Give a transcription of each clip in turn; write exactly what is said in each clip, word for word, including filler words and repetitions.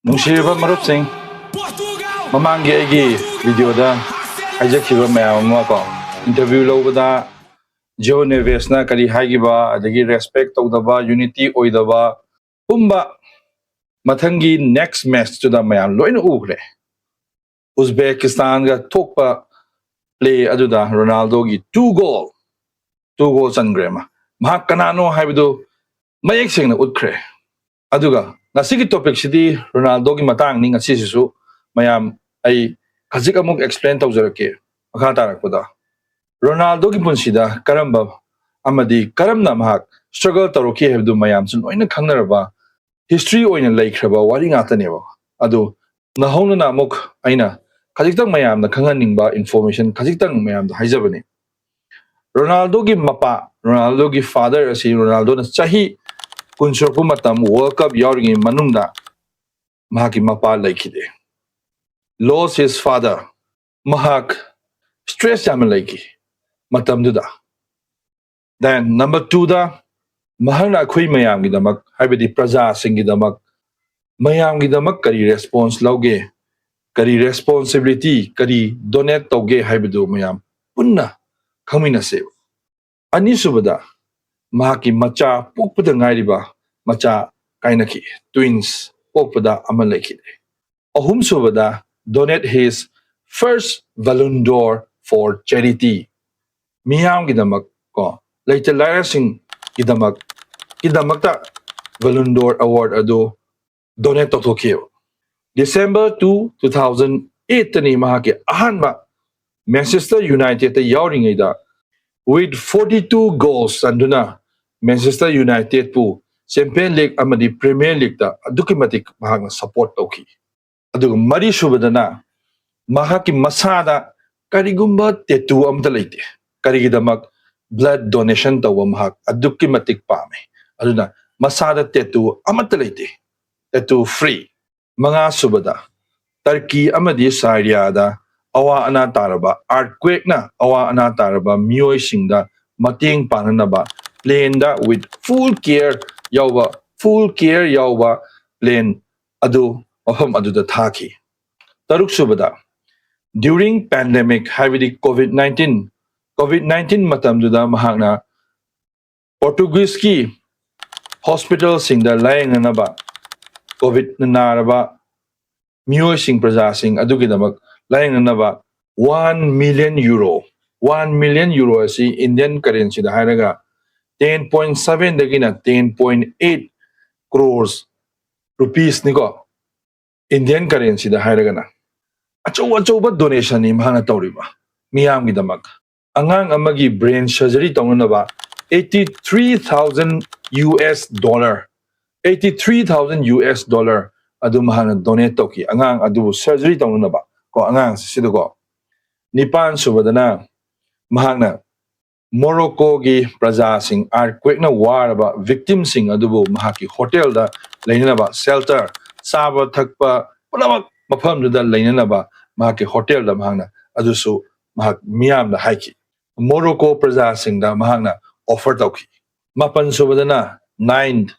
ꯅꯨꯡꯁꯤꯔꯕ ꯃꯔꯨꯞꯁꯤꯡ, ꯃꯃꯥꯡꯒꯤ ꯑꯩꯒꯤ ꯚꯤꯗꯤꯑꯣꯗ ꯍꯥꯏꯖꯈꯤꯕ ꯃꯌꯥꯝ ꯑꯃ ꯀꯣ, ꯏꯟꯇꯔꯚ꯭ꯌꯨ ꯂꯧꯕꯗ ꯖꯤꯑꯣ ꯅꯦꯚꯦꯁꯅ ꯀꯔꯤ ꯍꯥꯏꯈꯤꯕ, ꯑꯗꯒꯤ ꯔꯦꯁꯄꯦꯛ ꯇꯧꯗꯕ, ꯌꯨꯅꯤꯇꯤ ꯑꯣꯏꯗꯕ ꯄꯨꯝꯕ ꯃꯊꯪꯒꯤ ꯅꯦꯛꯁ ꯃꯦꯠꯆꯇꯨꯗ ꯃꯌꯥꯝ ꯂꯣꯏꯅ ꯎꯈ꯭ꯔꯦ꯫ ꯎꯖꯕꯦꯀꯤꯁꯇꯥꯟꯒ ꯊꯣꯛꯄ ꯄ꯭ꯂꯦ ꯑꯗꯨꯗ ꯔꯣꯅꯥꯜꯗꯣꯒꯤ ꯇꯨ ꯒꯣꯜ, ꯇꯨ ꯒꯣꯜ ꯆꯟꯈ꯭ꯔꯦ꯫ ꯃꯥ, ꯃꯍꯥꯛ ꯀꯅꯥꯅꯣ ꯍꯥꯏꯕꯗꯨ ꯃꯌꯦꯛ ꯁꯦꯡꯅ ꯎꯠꯈ꯭ꯔꯦ꯫ ꯑꯗꯨꯒ ꯉꯁꯤꯒꯤ ꯇꯣꯄꯤꯛꯁꯤꯗꯤ ꯔꯣꯅꯥꯜꯗꯣꯒꯤ ꯃꯇꯥꯡꯅꯤ꯫ ꯉꯁꯤꯁꯤꯁꯨ ꯃꯌꯥꯝ ꯑꯩ ꯈꯖꯤꯛ ꯑꯃꯨꯛ ꯑꯦꯛꯁꯄ꯭ꯂꯦꯟ ꯇꯧꯖꯔꯛꯀꯦ꯫ ꯃꯈꯥ ꯇꯥꯔꯛꯄꯗ ꯔꯣꯅꯥꯜꯗꯣꯒꯤ ꯄꯨꯟꯁꯤꯗ ꯀꯔꯝꯕ ꯑꯃꯗꯤ ꯀꯔꯝꯅ ꯃꯍꯥꯛ ꯁ꯭ꯇ꯭ꯔꯒꯜ ꯇꯧꯔꯛꯈꯤ ꯍꯥꯏꯕꯗꯨ ꯃꯌꯥꯝꯁꯨ ꯂꯣꯏꯅ ꯈꯪꯅꯔꯕ, ꯍꯤꯁꯇ꯭ꯔꯤ ꯑꯣꯏꯅ ꯂꯩꯈ꯭ꯔꯕ ꯋꯥꯔꯤ ꯉꯥꯛꯇꯅꯦꯕ꯫ ꯑꯗꯨ ꯅꯧꯍꯧꯅꯅ ꯑꯃꯨꯛ ꯑꯩꯅ ꯈꯖꯤꯛꯇꯪ ꯃꯌꯥꯝꯅ ꯈꯪꯍꯟꯅꯤꯡꯕ ꯏꯟꯐꯣꯔꯃꯦꯁꯟ ꯈꯖꯤꯛꯇꯪ ꯃꯌꯥꯝꯗ ꯍꯥꯏꯖꯕꯅꯤ꯫ ꯔꯣꯅꯥꯜꯗꯣꯒꯤ ꯃꯄꯥ, ꯔꯣꯅꯥꯜꯗꯣꯒꯤ ꯐꯥꯗꯔ ꯑꯁꯤ ꯔꯣꯅꯥꯜꯗꯣꯅ ꯆꯍꯤ ꯀꯨꯟ ꯁꯨꯔꯛꯄ ꯃꯇꯝ, ꯋꯥꯔꯜ ꯀꯞ ꯌꯥꯎꯔꯤꯉꯩ ꯃꯅꯨꯡꯗ ꯃꯍꯥꯛꯀꯤ ꯃꯄꯥ ꯂꯩꯈꯤꯗꯦ꯫ Lost his father. ꯃꯍꯥꯛ ꯁ꯭ꯇ꯭ꯔꯦꯁ ꯌꯥꯝꯅ ꯂꯩꯈꯤ ꯃꯇꯝꯗꯨꯗ꯫ Then number twoꯗ ꯃꯍꯥꯛꯅ ꯑꯩꯈꯣꯏ ꯃꯌꯥꯝꯒꯤꯗꯃꯛ, ꯍꯥꯏꯕꯗꯤ ꯄ꯭ꯔꯖꯥꯁꯤꯡꯒꯤꯗꯃꯛ, ꯃꯌꯥꯝꯒꯤꯗꯃꯛ ꯀꯔꯤ ꯔꯦꯁꯄꯣꯟꯁ ꯂꯧꯒꯦ, ꯀꯔꯤ ꯔꯦꯁꯄꯣꯟꯁꯤꯕꯤꯂꯤꯇꯤ, ꯀꯔꯤ ꯗꯣꯅꯦꯠ ꯇꯧꯒꯦ ꯍꯥꯏꯕꯗꯨ ꯃꯌꯥꯝ ꯄꯨꯟꯅ ꯈꯪꯃꯤꯟꯅꯁꯦꯕ꯫ ꯑꯅꯤꯁꯨꯕꯗ ꯃꯍꯥꯛꯀꯤ ꯃꯆꯥ ꯄꯣꯛꯄꯗ ꯉꯥꯏꯔꯤꯕ ꯃꯆꯥ ꯀꯥꯏꯅꯈꯤ, ꯇ꯭ꯋꯤꯟꯁ ꯄꯣꯛꯄꯗ ꯑꯃ ꯂꯩꯈꯤꯗꯦ꯫ ꯑꯍꯨꯝꯁꯨꯕꯗ donate his first Ballon d'Or for charity, ꯃꯤꯌꯥꯝꯒꯤꯗꯃꯛ ꯀꯣ, ꯂꯩꯇ ꯂꯥꯏꯔꯁꯤꯡꯒꯤꯗꯃꯛ, ꯒꯤꯗꯃꯛꯇ Ballon d'Or award ꯑꯗꯨ ꯗꯣꯅꯦꯠ ꯇꯧꯊꯣꯛꯈꯤꯑꯕ꯫ December two, two thousand eightꯇꯅꯤ ꯃꯍꯥꯛꯀꯤ ꯑꯍꯥꯟꯕ ꯃꯦꯟꯆꯦꯁꯇꯔ ꯌꯨꯅꯥꯏꯇꯦꯗꯇ ꯌꯥꯎꯔꯤꯉꯩꯗ with forty two goals ꯆꯟꯗꯨꯅ ꯃꯦꯟꯆꯦꯁꯇꯔ ꯌꯨꯅꯥꯏꯇꯦꯗꯄꯨ ꯆꯦꯝꯄꯤꯌꯟ ꯂꯤꯒ ꯑꯃꯗꯤ ꯄ꯭ꯔꯤꯃꯤꯌꯔ ꯂꯤꯒꯇ ꯑꯗꯨꯛꯀꯤ ꯃꯇꯤꯛ ꯃꯍꯥꯛꯅ ꯁꯄꯣꯔꯠ ꯇꯧꯈꯤ꯫ ꯑꯗꯨꯒ ꯃꯔꯤꯁꯨꯕꯗꯅ ꯃꯍꯥꯛꯀꯤ ꯃꯁꯥꯗ ꯀꯔꯤꯒꯨꯝꯕ ꯇꯦꯇꯨ ꯑꯃꯠꯇ ꯂꯩꯇꯦ꯫ ꯀꯔꯤꯒꯤꯗꯃꯛ? ꯕ꯭ꯂꯗ ꯗꯣꯅꯦꯁꯟ ꯇꯧꯕ ꯃꯍꯥꯛ ꯑꯗꯨꯛꯀꯤ ꯃꯇꯤꯛ ꯄꯥꯝꯃꯦ꯫ ꯑꯗꯨꯅ ꯃꯁꯥꯗ ꯇꯦꯇꯨ ꯑꯃꯠꯇ ꯂꯩꯇꯦ, ꯇꯦꯇꯨ ꯐ꯭ꯔꯤ꯫ ꯃꯉꯥꯁꯨꯕꯗ, ꯇꯔꯀꯤ ꯑꯃꯗꯤ ꯁꯥꯏꯔꯤꯌꯥꯗ ꯑꯋꯥ ꯑꯅꯥ ꯇꯥꯔꯕ ꯑꯥꯔꯠꯀ꯭ꯋꯦꯛꯅ ꯑꯋꯥ ꯑꯅꯥ ꯇꯥꯔꯕ ꯃꯤꯑꯣꯏꯁꯤꯡꯗ ꯃꯇꯦꯡ ꯄꯥꯡꯅꯅꯕ ꯄ꯭ꯂꯦꯟꯗ with full care ꯌꯥꯎꯕ, full care ꯌꯥꯎꯕ ꯄ꯭ꯂꯦꯟ ꯑꯗꯨ ꯃꯐꯝ ꯑꯗꯨꯗ ꯊꯥꯈꯤ꯫ ꯇꯔꯨꯛ ꯁꯨꯕꯗ, during pandemic, ꯍꯥꯏꯕꯗꯤ COVID nineteen, COVID nineteen ꯃꯇꯝꯗꯨꯗ ꯃꯍꯥꯛꯅ ꯄꯣꯔꯇꯨꯒꯤꯁꯀꯤ ꯍꯣꯁꯄꯤꯇꯥꯜꯁꯤꯡꯗ ꯂꯥꯌꯦꯡꯅꯅꯕ, ꯀꯣꯚꯤꯗꯅ ꯅꯥꯔꯕ ꯃꯤꯑꯣꯏꯁꯤꯡ, ꯄ꯭ꯔꯖꯥꯁꯤꯡ ꯑꯗꯨꯒꯤꯗꯃꯛ ꯂꯥꯌꯦꯡꯅꯅꯕ one million euro, one million euro ꯑꯁꯤ Indian currencyꯗ ꯍꯥꯏꯔꯒ ten point sevenꯗꯒꯤꯅ ten point eight crores rupeesꯅꯤꯀꯣ, Indian currencyꯗ ꯍꯥꯏꯔꯒꯅ꯫ ꯑꯆꯧ ꯑꯆꯧꯕ donationꯅꯤ ꯃꯍꯥꯛꯅ ꯇꯧꯔꯤꯕ ꯃꯤꯌꯥꯝꯒꯤꯗꯃꯛ꯫ ꯑꯉꯥꯡ ꯑꯃꯒꯤ brain surgery ꯇꯧꯅꯅꯕ eighty three thousand US dollar, eighty three thousand US dollar ꯑꯗꯨ ꯃꯍꯥꯛꯅ donate ꯇꯧꯈꯤ, ꯑꯉꯥꯡ ꯑꯗꯨꯕꯨ surgery ꯇꯧꯅꯅꯕ ꯀꯣ, ꯑꯉꯥꯡꯁꯤꯗꯀꯣ꯫ ꯅꯤꯄꯥꯟ ꯁꯨꯕꯗꯅ ꯃꯍꯥꯛꯅ ꯃꯣꯔꯣꯀꯣꯒꯤ ꯄ꯭ꯔꯖꯥꯁꯤꯡ, earthquakeꯅ ꯋꯥꯔꯕ victimꯁꯤꯡ ꯑꯗꯨꯕꯨ ꯃꯍꯥꯛꯀꯤ ꯍꯣꯇꯦꯜꯗ ꯂꯩꯅꯅꯕ shelter, ꯆꯥꯕ ꯊꯛꯄ ꯄꯨꯝꯅꯃꯛ ꯃꯐꯝꯗꯨꯗ ꯂꯩꯅꯅꯕ ꯃꯍꯥꯛꯀꯤ ꯍꯣꯇꯦꯜꯗ ꯃꯍꯥꯛꯅ ꯑꯗꯨꯁꯨ ꯃꯍꯥꯛ ꯃꯤꯌꯥꯝꯗ ꯍꯥꯏꯈꯤ꯫ ꯃꯣꯔꯣꯀꯣ ꯄ꯭ꯔꯖꯥꯁꯤꯡꯗ ꯃꯍꯥꯛꯅ offer ꯇꯧꯈꯤ꯫ ꯃꯥꯄꯟ ꯁꯨꯕꯗꯅ, ninth,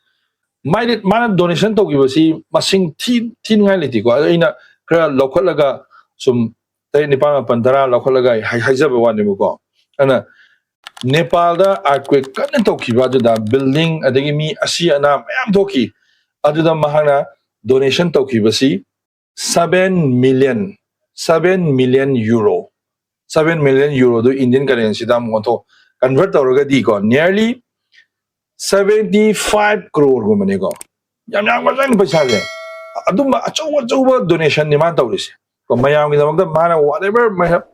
ꯃꯥꯏꯗꯤ ꯃꯥꯅ donation ꯇꯧꯈꯤꯕꯁꯤ ꯃꯁꯤꯡ ꯊꯤ-, ꯊꯤꯅꯤꯡꯉꯥꯏ ꯂꯩꯇꯦꯀꯣ꯫ ꯑꯗꯣ ꯑꯩꯅ ꯈꯔ ꯂꯧꯈꯠꯂꯒ ꯁꯨꯝ ꯇꯔꯦꯠ, ꯅꯤꯄꯥꯜ, ꯃꯥꯄꯜ, ꯇꯔꯥ ꯂꯧꯈꯠꯂꯒ ꯑꯩ ꯍꯥꯏ-, ꯍꯥꯏꯖꯕ ꯋꯥꯅꯦꯕꯀꯣ꯫ ꯑꯗꯨꯅ ꯅꯦꯄꯥꯜꯗ earthquake ꯀꯟꯅ ꯇꯧꯈꯤꯕ ꯑꯗꯨꯗ building ꯑꯗꯒꯤ ꯃꯤ ꯑꯁꯤ ꯑꯅꯥ ꯃꯌꯥꯝ ꯊꯣꯛꯈꯤ꯫ ꯑꯗꯨꯗ ꯃꯍꯥꯛꯅ donation ꯇꯧꯈꯤꯕꯁꯤ seven million, seven million euro, seven million euroꯗꯨ Indian currencyꯗ ꯑꯃꯨꯛ ꯑꯣꯟꯊꯣꯛ, convert ꯇꯧꯔꯒꯗꯤꯀꯣ, nearly seventy five croreꯒꯨꯝꯕꯅꯤꯀꯣ꯫ ꯌꯥꯝ ꯌꯥꯝꯈ꯭ꯔꯖꯥꯠꯅꯤ ꯄꯩꯁꯥꯁꯦ꯫ ꯑꯗꯨꯝꯕ ꯑꯆꯧ ꯑꯆꯧꯕ donationꯅꯤ ꯃꯥꯅ ꯇꯧꯔꯤꯁꯦ ꯀꯣ꯫ ꯃꯌꯥꯝꯒꯤꯗꯃꯛꯇ ꯃꯥꯅ whatever ꯃꯌꯥꯝ-,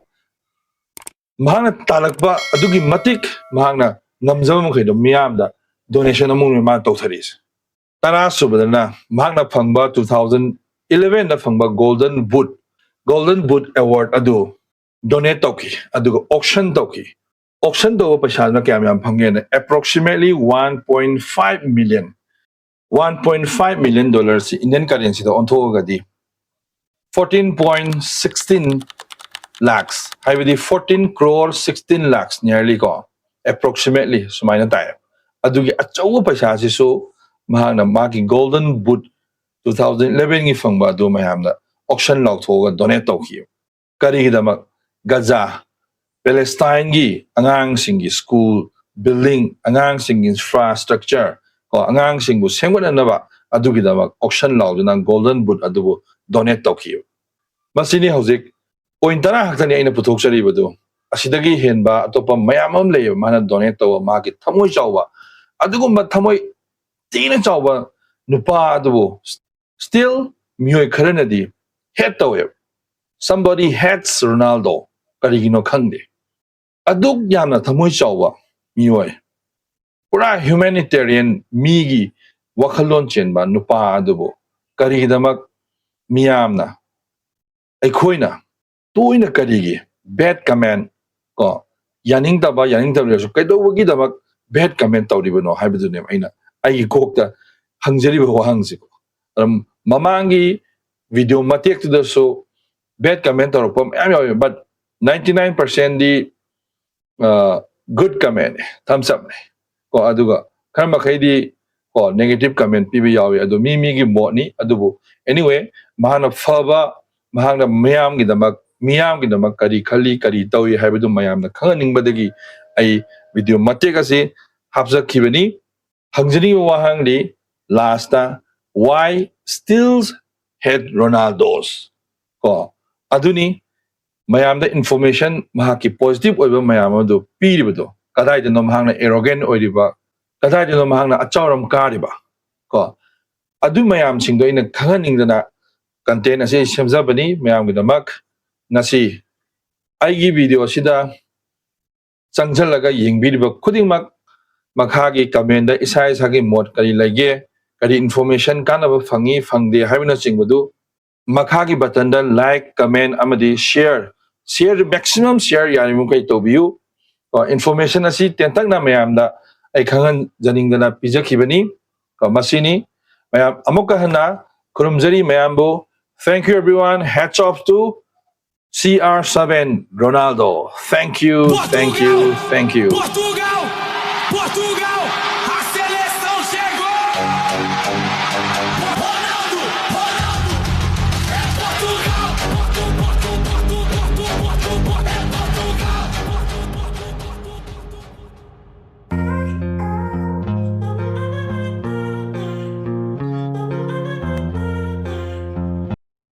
ꯃꯍꯥꯛꯅ ꯇꯥꯜꯂꯛꯄ ꯑꯗꯨꯒꯤ ꯃꯇꯤꯛ ꯃꯍꯥꯛꯅ ꯉꯝꯖꯕ ꯃꯈꯩꯗꯣ ꯃꯤꯌꯥꯝꯗ donation ꯑꯃꯨꯛꯅꯤ ꯃꯥꯅ ꯇꯧꯊꯔꯤꯁꯦ꯫ ꯇꯔꯥ ꯁꯨꯕꯗꯅ ꯃꯍꯥꯛꯅ ꯐꯪꯕ two thousand elevenꯗ ꯐꯪꯕ Golden Boot, Golden Boot Award ꯑꯗꯨ donate ꯇꯧꯈꯤ, ꯑꯗꯨꯒ auction ꯇꯧꯈꯤ꯫ Auction ꯇꯧꯕ ꯄꯩꯁꯥꯗꯨꯅ ꯀꯌꯥꯝ ꯌꯥꯝ ꯐꯪꯒꯦꯅ, approximately one point five million, one point five million dollarꯁꯤ Indian currencyꯗ ꯑꯣꯟꯊꯣꯛꯑꯒꯗꯤ fourteen point sixteen lakhs, ꯍꯥꯏꯕꯗꯤ fourteen crore sixteen lakhs nearly ꯀꯣ, approximately ꯁꯨꯃꯥꯏꯅ ꯇꯥꯏ꯫ ꯑꯗꯨꯒꯤ ꯑꯆꯧꯕ ꯄꯩꯁꯥꯁꯤꯁꯨ ꯃꯍꯥꯛꯅ ꯃꯥꯒꯤ Golden Boot two thousand eleven ꯒꯤ ꯐꯪꯕ ꯑꯗꯨ ꯃꯌꯥꯝꯗ auction ꯂꯥꯎꯊꯣꯛꯑꯒ donate ꯇꯧꯈꯤꯕ꯫ ꯀꯔꯤꯒꯤꯗꯃꯛ? ꯒꯖꯥ, ꯄꯦꯂꯦꯁꯇꯥꯏꯟꯒꯤ ꯑꯉꯥꯡꯁꯤꯡꯒꯤ school, building, ꯑꯉꯥꯡꯁꯤꯡꯒꯤ infrastructure, ꯀꯣ, ꯑꯉꯥꯡꯁꯤꯡꯕꯨ ꯁꯦꯝꯒꯠꯅꯅꯕ ꯑꯗꯨꯒꯤꯗꯃꯛ auction ꯂꯥꯎꯗꯨꯅ Golden Boot ꯑꯗꯨꯕꯨ donate ꯇꯧꯈꯤꯕ꯫ ꯃꯁꯤꯅꯤ ꯍꯧꯖꯤꯛ point ꯇꯔꯥ ꯈꯛꯇꯅꯤ ꯑꯩꯅ ꯄꯨꯊꯣꯛꯆꯔꯤꯕꯗꯨ꯫ ꯑꯁꯤꯗꯒꯤ ꯍꯦꯟꯕ ꯑꯇꯣꯞꯄ ꯃꯌꯥꯝ ꯑꯃ ꯂꯩꯌꯦꯕ ꯃꯥꯅ donate ꯇꯧꯕ, ꯃꯥꯒꯤ ꯊꯃꯣꯏ ꯆꯥꯎꯕ꯫ ꯑꯗꯨꯒꯨꯝꯕ ꯊꯃꯣꯏ ꯊꯤꯅ ꯆꯥꯎꯕ ꯅꯨꯄꯥ ꯑꯗꯨꯕꯨ still ꯃꯤꯑꯣꯏ ꯈꯔꯅꯗꯤ hate ꯇꯧꯋꯦꯕ꯫ Somebody hates Ronaldo꯫ ꯀꯔꯤꯒꯤꯅꯣ ꯈꯪꯗꯦ꯫ ꯑꯗꯨꯛ ꯌꯥꯝꯅ ꯊꯃꯣꯏ ꯆꯥꯎꯕ ꯃꯤꯑꯣꯏ, ꯄꯨꯔꯥ humanitarian, ꯃꯤꯒꯤ ꯋꯥꯈꯜꯂꯣꯟ ꯆꯦꯟꯕ ꯅꯨꯄꯥ ꯑꯗꯨꯕꯨ ꯀꯔꯤꯒꯤꯗꯃꯛ ꯃꯤꯌꯥꯝꯅ, ꯑꯩꯈꯣꯏꯅ ꯇꯣꯏꯅ ꯀꯔꯤꯒꯤ bad comment, ꯀꯣ, ꯌꯥꯅꯤꯡꯗꯕ, ꯌꯥꯅꯤꯡꯗꯕ ꯂꯩꯔꯁꯨ ꯀꯩꯗꯧꯕꯒꯤꯗꯃꯛ bad comment ꯇꯧꯔꯤꯕꯅꯣ ꯍꯥꯏꯕꯗꯨꯅꯦꯕ ꯑꯩꯅ ꯑꯩꯒꯤ ꯀꯣꯛꯇ ꯍꯪꯖꯔꯤꯕ ꯋꯥꯍꯪꯁꯤꯀꯣ꯫ ꯑꯗꯨꯝ ꯃꯃꯥꯡꯒꯤ video ꯃꯇꯦꯛꯇꯨꯗꯁꯨ bad comment ꯇꯧꯔꯛꯄ ꯃꯌꯥꯝ ꯌꯥꯎꯋꯦ, but ninety nine percent ꯗꯤ, ꯑ, good comment ꯅꯦ, thumbs up ꯅꯦ꯫ ꯀꯣ, ꯑꯗꯨꯒ ꯈꯔ ꯃꯈꯩꯗꯤ, ꯀꯣ, negative comment ꯄꯤꯕ ꯌꯥꯎꯋꯤ꯫ ꯑꯗꯨ ꯃꯤ ꯃꯤꯒꯤ ꯃꯣꯠꯅꯤ꯫ ꯑꯗꯨꯕꯨ anyway, ꯃꯍꯥꯛꯅ ꯐꯕ, ꯃꯍꯥꯛꯅ ꯃꯤꯌꯥꯝꯒꯤꯗꯃꯛ, ꯃꯤꯌꯥꯝꯒꯤꯗꯃꯛ ꯀꯔꯤ ꯈꯜꯂꯤ, ꯀꯔꯤ ꯇꯧꯏ ꯍꯥꯏꯕꯗꯨ ꯃꯌꯥꯝꯅ ꯈꯪꯍꯟꯅꯤꯡꯕꯗꯒꯤ ꯑꯩ video ꯃꯇꯦꯛ ꯑꯁꯤ ꯍꯥꯞꯆꯈꯤꯕꯅꯤ꯫ ꯍꯪꯖꯅꯤꯡꯕ ꯋꯥꯍꯪꯗꯤ last ꯇ, "Why still hate Ronaldos?" ꯀꯣ, ꯑꯗꯨꯅꯤ ꯃꯌꯥꯝꯗ information, ꯃꯍꯥꯛꯀꯤ positive ꯑꯣꯏꯕ ꯃꯌꯥꯝ ꯑꯗꯨ ꯄꯤꯔꯤꯕꯗꯣ꯫ ꯀꯗꯥꯏꯗꯅꯣ ꯃꯍꯥꯛꯅ arrogant ꯑꯣꯏꯔꯤꯕ, ꯀꯗꯥꯏꯗꯅꯣ ꯃꯍꯥꯛꯅ ꯑꯆꯥꯎꯔꯝ ꯀꯥꯔꯤꯕ, ꯀꯣ, ꯑꯗꯨ ꯃꯌꯥꯝꯁꯤꯡꯗꯣ ꯑꯩꯅ ꯈꯪꯍꯟꯅꯤꯡꯗꯅ content ꯑꯁꯤ ꯁꯦꯝꯖꯕꯅꯤ ꯃꯌꯥꯝꯒꯤꯗꯃꯛ꯫ ꯉꯁꯤ ꯑꯩꯒꯤ video ꯑꯁꯤꯗ ꯆꯪꯁꯤꯜꯂꯒ ꯌꯦꯡꯕꯤꯔꯤꯕ ꯈꯨꯗꯤꯡꯃꯛ, ꯃꯈꯥꯒꯤ comment ꯗ ꯏꯁꯥ ꯏꯁꯥꯒꯤ ꯃꯣꯠ ꯀꯔꯤ ꯂꯩꯒꯦ, ꯀꯔꯤ information ꯀꯥꯟꯅꯕ ꯐꯪꯉꯤ, ꯐꯪꯗꯦ ꯍꯥꯏꯕꯅꯆꯤꯡꯕꯗꯨ ꯃꯈꯥꯒꯤ button ꯗ like, comment ꯑꯃꯗꯤ share, share, maximum share ꯌꯥꯔꯤꯕꯃꯈꯩ ꯇꯧꯕꯤꯌꯨ꯫ ꯀꯣ, information ꯑꯁꯤ ꯇꯦꯟꯇꯛꯅ ꯃꯌꯥꯝꯗ ꯑꯩ ꯈꯪꯍꯟꯖꯅꯤꯡꯗꯅ ꯄꯤꯖꯈꯤꯕꯅꯤ꯫ ꯀꯣ, ꯃꯁꯤꯅꯤ꯫ ꯃꯌꯥꯝ ꯑꯃꯨꯛꯀ ꯍꯟꯅ ꯈꯨꯔꯨꯝꯖꯔꯤ ꯃꯌꯥꯝꯕꯨ꯫ Thank you everyone. Hats off to C R seven Ronaldo. Thank you, thank you, thank you. Portugal! Portugal! A seleção chegou!